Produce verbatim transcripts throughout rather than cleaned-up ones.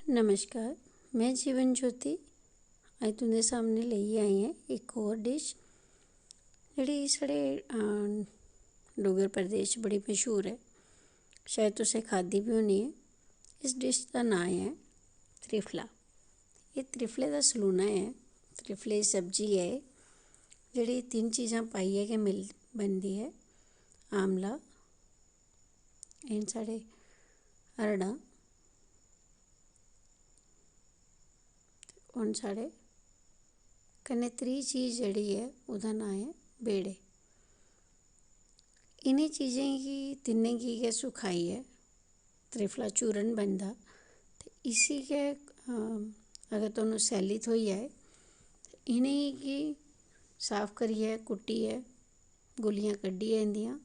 नमस्कार, में जीवन ज्योति। अज्ज तुं'दे सामनै लेइयै आई आं इक होर डिश, जेह्ड़ी साढ़े, अं, डुग्गर प्रदेश च बड़ी मश्हूर ऐ। शायद तुसें खाद्धी बी होनी ऐ। इस डिश दा नांऽ ऐ त्रिफला। एह् त्रिफले दा सलूना ऐ, त्रिफले दी सब्जी ऐ एह्, जेह्ड़ी तिन्न चीजां पाइयै गै मिल-, बनदी ऐ। आमला, एह् न साढ़े हरड़ां, ते हून साढ़े कन्नै त्री चीज जेह्ड़ी ऐ, ओह्दा नांऽ ऐ बेड़े। इ'नें चीजें गी, तिन्नें गी गै सुखाइयै त्रिफला चूरन बनदा। ते इसी गै, अम, अगर तुहानू सैल्ली थ्होई जाए, ते इ'नेंगी साफ करियै, कुट्टियै, गुल्लियां कड्ढियै इं'दियां,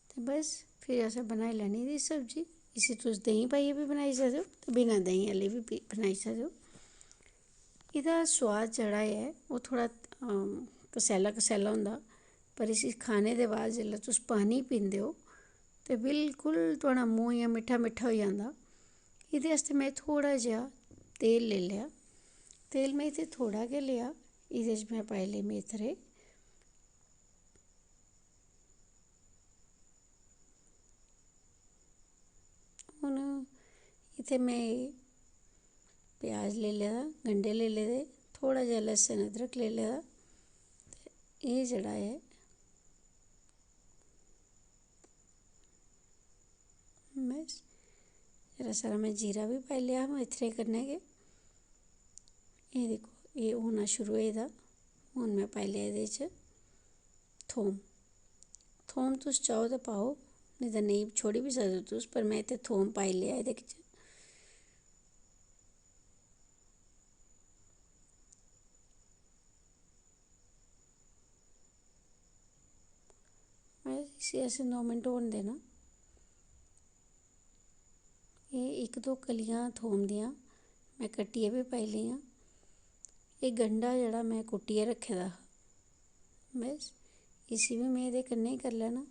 ते बस, फिर असें बनाई लैनी एह्दी सब्जी। इसी तुस देहीं पाइयै बी बनाई सकदे ओ ते बिना देहीं आह्ली बी पी-, बनाई सकदे ओ। एह्दा सोआद जेह्ड़ा ऐ, ओह् थोह्ड़ा, अम, कसैल्ला कसैल्ला होंदा, पर इसी खाने दे बाद जिसलै तुस पानी पींदे ओ, ते बिल्कुल थुआढ़ा मूंह् इ'यां मिट्ठा मिट्ठा होई जंदा। एह्दे आस्तै में थोह्ड़ा जेहा तेल लेई लेआ। तेल में इत्थै थोह्ड़ा गै लेआ, एह्दे च में पाई ले मेथरे। हून इत्थै में एह् प्याज लेई लेदा, गंढे लेई लेदे, थोह्ड़ा जेहा लस्सन, अदरक लेई लेदा। ते एह् जेह्ड़ा ऐ, बस, जरा सारा में जीरा बी पाई लेआ हा मेथरे कन्नै गै। एह् दिक्खो, एह् होना शुरू होई गेदा। हून में पाई लेआ एह्दे च थोम। थोम तुस चाहो ते पाओ, नेईं ते नेईं, छोड़ी बी सकदे ओ तुस, पर में इत्थै थोम पाई लेआ एह्दे च। बस, इसी असें दो मिंट होन देना। एह् इक दो कलियां थोम दियां में कट्टियै बी पाई लेइयां। एह् गंढा जेह्ड़ा में कुट्टियै रक्खे दा हा, बस, इसी बी में एह्दे कन्नै गै करी लैना।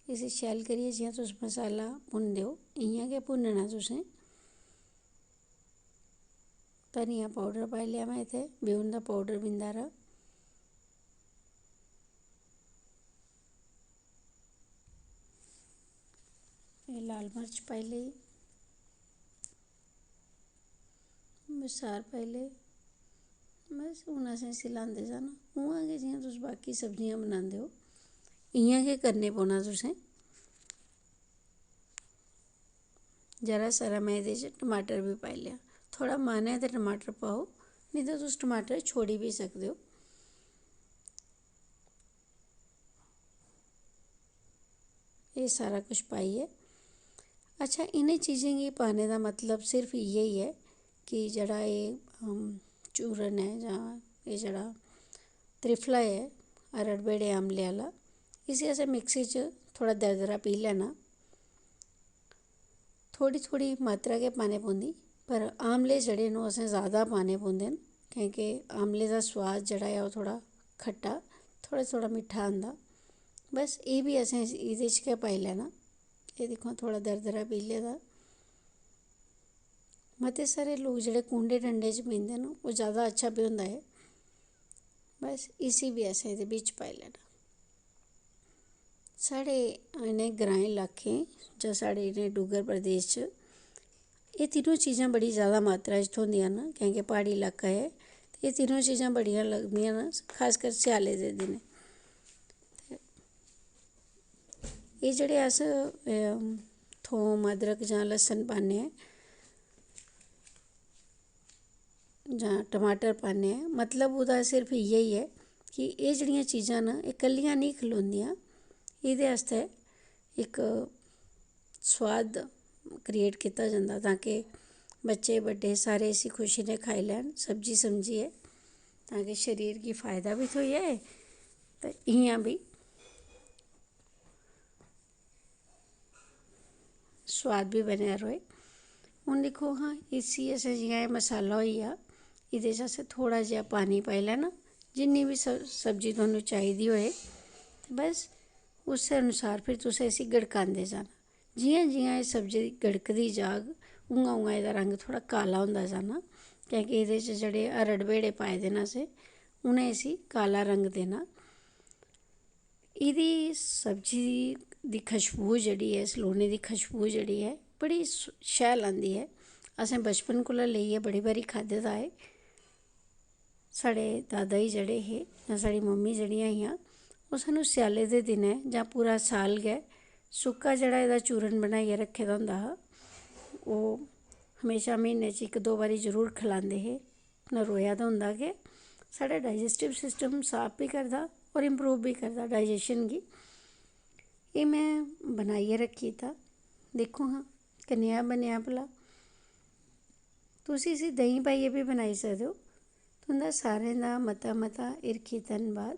इसी शैल करियै, जि'यां तुस मसाला भुनदे ओ, इ'यां गै भुन्नना तुसें। धनिया powder पाई लेआ में इत्थै, ब्यून दा powder बिंद हारा। एह् लाल मर्च पाई लेई, बसार पाई ले। बस, हून असें इसी ल्हांदे जाना। उ'आं गै जि'यां तुस बाकी सब्जियां बनांदे ओ, इ'यां गै करने पौना तुसें। जरा सारा में एह्दे च टमाटर बी पाई लेआ। थुआढ़ा मन ऐ ते टमाटर पाओ, नेईं ते तुस टमाटर छोड़ी बी सकदे ओ। एह् सारा कुछ पाइयै, अच्छा, इ'नें चीज़ें गी पाने दा मतलब सिर्फ इ'यै ऐ कि जेह्ड़ा एह्, अम, चूरन ऐ जां एह् जेह्ड़ा त्रिफला ऐ, अरड़ बेड़े आमले आह्ला, इसी असें मिक्सी च थोह्ड़ा दरदरा पीह् लैना। थोह्ड़ी थोह्ड़ी मात्रा गै पाने पौंदी, पर आमले जेह्ड़े न, ओह् असें जैदा पाने पौंदे न, कैंह् कि आमले दा सोआद जेह्ड़ा ऐ, ओह् थोह्ड़ा खट्टा, थोह्ड़ा थोह्ड़ा मिट्ठा आंदा। बस, एह् बी असें एह्दे च गै पाई लैना। एह् दिक्खो, थोह्ड़ा दरदरा पीह् लेदा। मते सारे लोक जेह्ड़े कूंडे डंडे च पींह्दे न, ओह् जैदा अच्छा पौंदा ऐ। बस, इसी बी असें एह्दे बिच्च पाई लैना। साढ़े इ'नें ग्रांईं लाकें जां साढ़े इ'नें डुग्गर प्रदेश च एह् तिन्नो चीजां बड़ी जैदा मात्रा च थ्होंदियां न, कैंह् कि प्हाड़ी लाका ऐ, ते एह् तिन्नो चीजां बड़ियां लभदियां न, खासकर स्याले दे दिनें। ते एह् जेह्ड़े अस, अम, थोम, अदरक जां लस्सन पान्ने आं, जां टमाटर पान्ने आं, मतलब ओह्दा सिर्फ इ'यै ऐ कि एह् जेह्ड़ियां चीजां न, एह् कल्लियां निं खलोंदियां। एह्दे आस्तै इक सोआद create कीता जंदा, तां कि बच्चे बड्डे सारे इसी खुशी नै खाई लैन, सब्जी समझियै, तां कि शरीर गी फायदा बी थ्होई जाए ते इ'यां बी सोआद बी बनेआ र'वै। हून दिक्खो हां, इसी असें, जि'यां एह् मसाला होई गेआ, एह्दे च असें थोह्ड़ा जेहा पानी पाई लैना, जिन्नी बी स-, सब्जी तुहानू चाहिदी होए, ते बस उस्सै अनुसार फिर तुसें इसी गड़कांदे जाना। जि'यां जि'यां एह् सब्जी गड़कदी जाग, उ'आं उ'आं एह्दा रंग थोह्ड़ा काला होंदा जाना, कैंह् कि एह्दे च जेह्ड़े हरड़ ब्हेड़े पाए दे न असें, उ'नें इसी काला रंग देना। एह्दी सब्जी दी खशबू जेह्ड़ी ऐ, सलोने दी खशबू जेह्ड़ी ऐ, बड़ी स-, शैल आंदी ऐ। असें बचपन कोला लेइयै बड़ी बारी खाद्धे दा ऐ। साढ़े दादा जी जेह्ड़े हे जां साढ़ी मम्मी जेह्ड़ियां हियां, ओह् सानूं स्याले दे दिनैं जां पूरा साल गै सुक्का जेह्ड़ा एह्दा चूरन बनाइयै रक्खे दा होंदा हा, ओह् म्हेशा म्हीने च इक दो बारी जरूर खलांदे हे। नरोआ दा होंदा कि साढ़ा digestive system साफ बी करदा होर improve बी करदा digestion गी। एह् में बनाइयै रक्खी दित्ता, दिक्खो हां कनेहा बनेआ भला। तुस इसी देहीं पाइयै बी बनाई सकदे ओ। तुं'दा सारें दा मता मता हिरखी धन्नबाद।